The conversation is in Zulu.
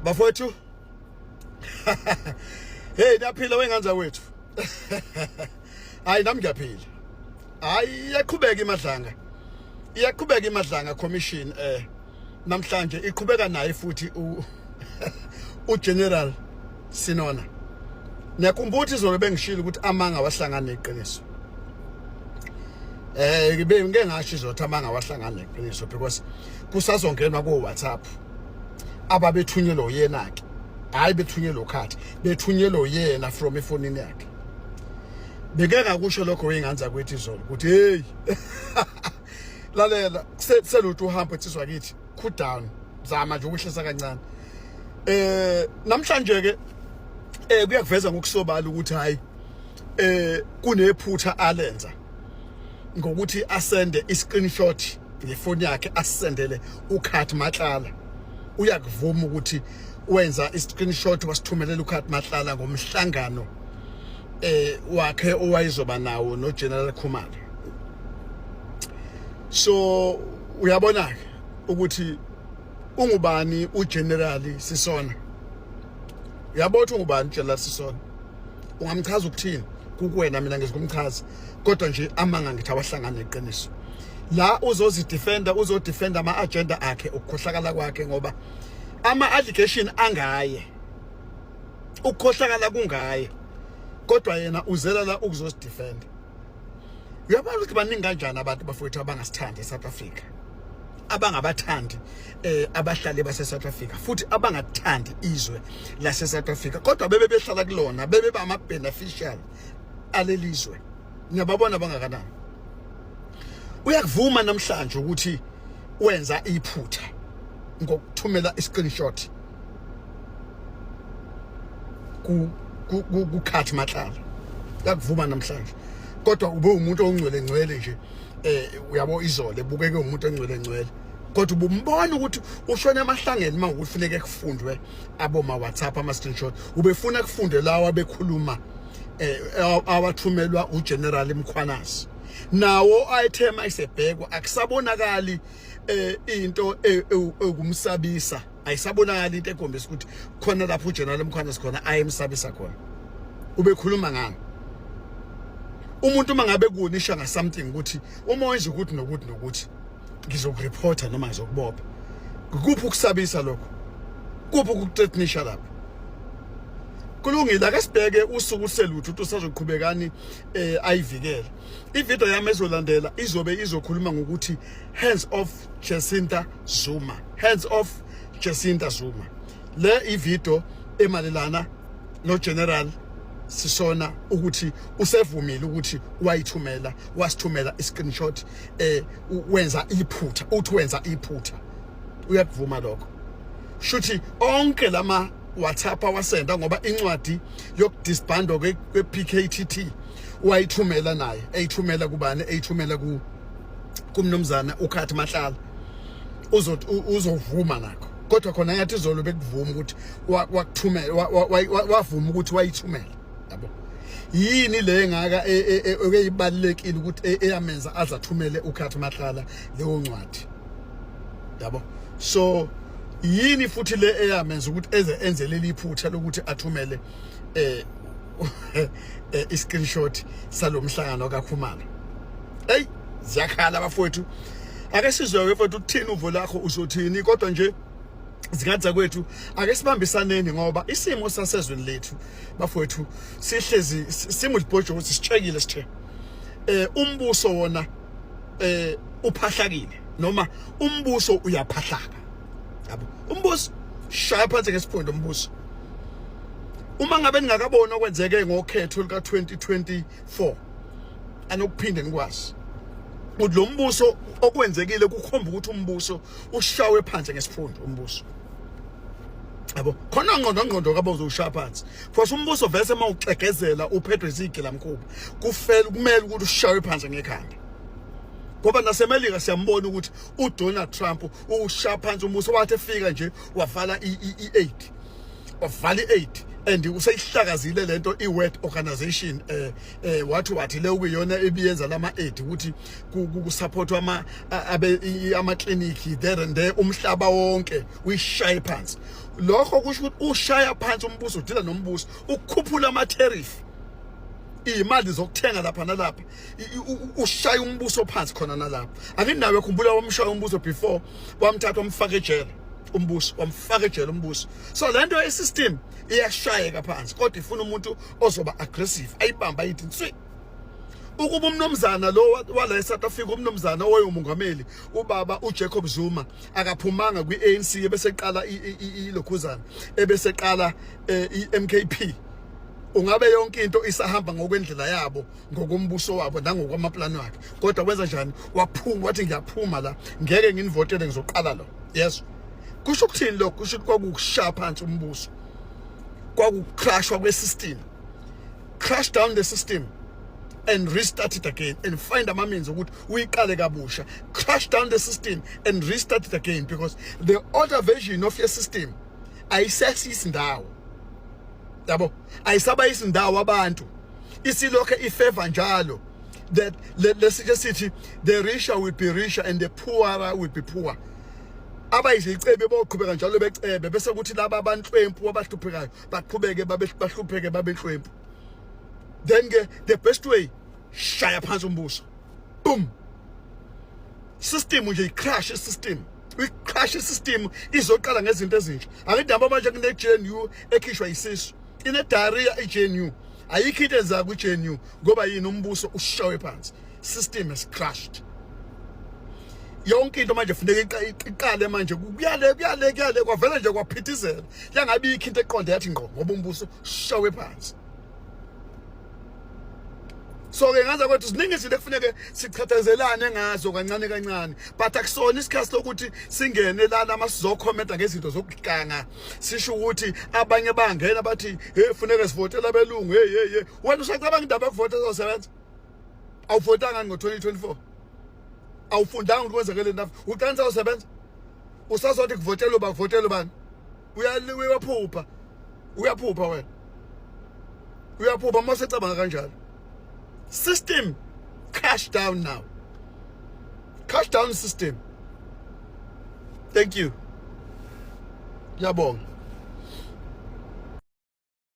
Bafowethu, hey, niyaphila wengane zakwethu? Hayi, nami ngiyaphila. Hayi, iyaqhubeka iMadlanga, iyaqhubeka iMadlanga Commission. Namhlanje iqhubeka naye futhi uGeneral Senona. Niyakhumbula ukuthi izolo bengishilo ukuthi amanga wahlangana neqiniso. Ngibe ngike ngasho izothi amanga wahlangana neqiniso because kusazongenwa ko WhatsApp ababethunyelwa yena ke, hayi bethunyelwa ukhathi, bethunyelwa yena from efonini yakhe. Beke ngakusho lokho wengane zakwethu izolo ukuthi hey, lalela, selutho uhambo etsizwa kithi, cool down, zama nje ukuhlisa kancane. Namhlanje ke kuyakuveza ngokusobala ukuthi hayi, kunephutha alenza ngokuthi asende iscreenshot ngefoni yakhe, asendele uCat Matlala. Uyakuvuma ukuthi wenza iscreenshot, wasithumelela uCat Matlala ngomhlangano wakhe owayezoba nawo no General Khumalo. So uyabona ke ukuthi ungubani uGeneral Sisona. Uyabona ukuthi ungubani uGeneral Sisona? Ungamchaza ukuthini kukuwena? Mina ngizokumchaza, kodwa nje amanga ngithi awahlangana neqiniso. La uzozidefenda, uzodefenda ama-agenda akhe, ukukhohlakala kwakhe, ngoba ama-allegation angaye, ukukhohlakala kungaye, kodwa yena uzela la ukuzozidefenda. Uyabona ukuthi baningi kanjani abantu, bafowethu, abangasithandi eSouth Africa, abangabathandi abahlali base South Africa, futhi abangathandi izwe lase South Africa, kodwa bebe behlala kulona, bebe ba ama beneficial alelizwe. Niyababona bangakanani? Uyakuvuma namhlanje ukuthi wenza iphutha ngokuthumela iscreenshot ku Cat Matlala. Uyakuvuma namhlanje, kodwa ube umuntu ongcwele ngcwele nje. Uyabo, izolo ebukeke umuntu ongcwele ngcwele, kodwa ubumbona ukuthi ushona emahlangeni uma kufuneka kufundwe aboma WhatsApp, ama screenshot. Ubefuna kufunde lawa bekhuluma awathumelwa uGeneral Mkhwanazi, nawo ayethema isebhekwa, akusabonakali into ekumsabisa, ayisabonakali into ekhombisa ukuthi khona lapho uGeneral Mkhwanazi khona ayemsabisa khona. Ubekhuluma ngani umuntu uma ngabe kunisha nga something, ukuthi uma wenza ukuthi nokuthi nokuthi ngizokureporta noma ngizokubopha? Kuphi ukusabisa lokho? Kuphi ukuthreatenisha lapho? Kulungile, ake sibheke usuku selutho ukuthi usazoqhubekani ayivikele. Ivideo yami ezolandela izobe izokhuluma ngokuthi "Hands off Jacinta Zuma, hands off Jacinta Zuma". Le ivideo emalelana no General Sisona, ukuthi usevumile ukuthi wayithumela, wasithumela iscreenshot, wenza iphutha, uthi wenza iphutha, uyakuvuma lokho. Shuthi onke lama WhatsApp awasenda, ngoba incwadi yokudisbandwa kwe-PKTT wayithumela naye, eyithumela kubani? Eyithumela ku kumnumzana uCat Matlala. Uzovuma nakho, kodwa khona ngathi izolo bekuvuma ukuthi wakuthumela, wavuma ukuthi wayithumela, yabo. Yini le ngaka eyibalekile ukuthi eyamenza azathumele uCat Matlala leyo ncwadi, yabo? So yini futhi le eyamenza ukuthi eze enze leli iphutha lokuthi athumele iscreenshot salomhlangano kaKhumalo? Hey, ziyakhala abafowethu. Ake sizwe mfowethu, ukuthini uvo lakho, uzothini? Kodwa nje zingane zakwethu, ake sibambisaneni, ngoba isimo sasezweni lethu, bafowethu, sihlezi simulibhojo ukuthi sitshekile, sithe umbuso wona uphahlakile, noma umbuso uyaphahlaka, yabo. Umbuso shaya phansi ngesiphondo umbuso. Uma ngabe ningakaboni okwenzeke ngokhetho lika 2024, anokuphinde nikwazi ukuthi lo mbuso, okwenzekile kukhomba ukuthi umbuso ushawe phansi ngesifundo umbuso, yabo. Khona ngqondo ngqondo kabo uzoshaya phansi, because umbuso vese uma uxegezela uphethwe izigilamkhuba, kufele kumele ukuthi ushawe phansi ngekhanda, ngoba naseMelika siyambona ukuthi uDonald Trump ushaya phansi umbuso. Wathi efika nje wavala i-aid, wavala i-aid, and useyihlakazile lento i-World Organization. Wathi le kuyiyona ebiyenza lama aid ukuthi kusupportwa ama abe ama clinic there and there umhlaba wonke, uyishaye phansi. Lokho kusho ukuthi ushaya phansi umbuso, udila nombuso, ukukhuphula ama-tariff, iy'mali zokuthenga lapha nalapha, ushaya umbuso phansi khona nalapha. Anginawe, khumbula wamshaya umbuso before, wamthatha wamfaka ejele umbuso, wamfaka ejele umbuso. So le nto ye-system iyashayeka phansi, kodwa ifuna umuntu ozoba aggressive, ayibamba ayithi nswi. Ukuba umnumzana lo wala eSouth Africa, umnumzana owayengumongameli, ubaba uJacob Zuma, akaphumanga kwi-ANC ebeseqala ilokhuzana, ebeseqala i-MKP, ungabe yonke into isahamba ngokwendlela yabo, ngokombuso wabo nangokwamaplani wakhe. Kodwa wenza njani? Waphuma, wathi, "Ngiyaphuma la, ngeke nginivotele, ngizoqala lo." Yes, kusho ukuthini lokho? Kusho ukuthi kwakukushaya phansi umbuso, kwakucrashwa kwesystem. Crash down the system and restart it again and find ama-means ukuthi uyiqale kabusha. Crash down the system and restart it again, because the other version of your system ayisesisindawo yabo, ayisaba isindawo abantu, isilokho ifavor njalo that lesike sithi the richer will be richer and the poorer will be poor. Abayizicebi boqhubeka njalo becebe, bese kuthi laba abanhlwempu abahluphekayo baqhubeke babe bahlupheke, babe nhlwempu. Then ke the best way, shaya phansi umbuso, boom, system nje, i-crash system, uyi-crash system, izoqala ngezinto ezintsha. Akidaba manje kune GNU ekhishwa isisu, ine diarrhea i-GNU, ayikho into enzaka kwi-GNU. Ngoba yini? Umbuso ushawe phansi, system has crashed. Yonke into manje funeka iqale manje, kuyale kuyale kuyale, kwavela nje kwaphithizela, yangabe ikho into eqonde yathi ngqo, ngoba umbuso ushawe phansi. So ke ngaza kwethu, ziningi izinto ekufuneke sichathezelane ngazo kancane kancane, but akusona isikhathi sokuthi singene lana masizokhomenta ngezinto zokuganga, sisho ukuthi abanye bangena bathi, "Hey, funeke sivotele abelungu." Hey, hey, hey, wena usacabanga indaba yokuvota ezosebenza? Awuvotanga ngo-2024, awufundanga ukuthi kwenzekele nafu, uqanisa usebenza, usazothi kuvotelwe ba, kuvotelwe bani? Uyaphupha, uyaphupha wena, uyaphupha uma usecabanga kanjalo. System crash down now, crash down system. Thank you, ngiyabonga.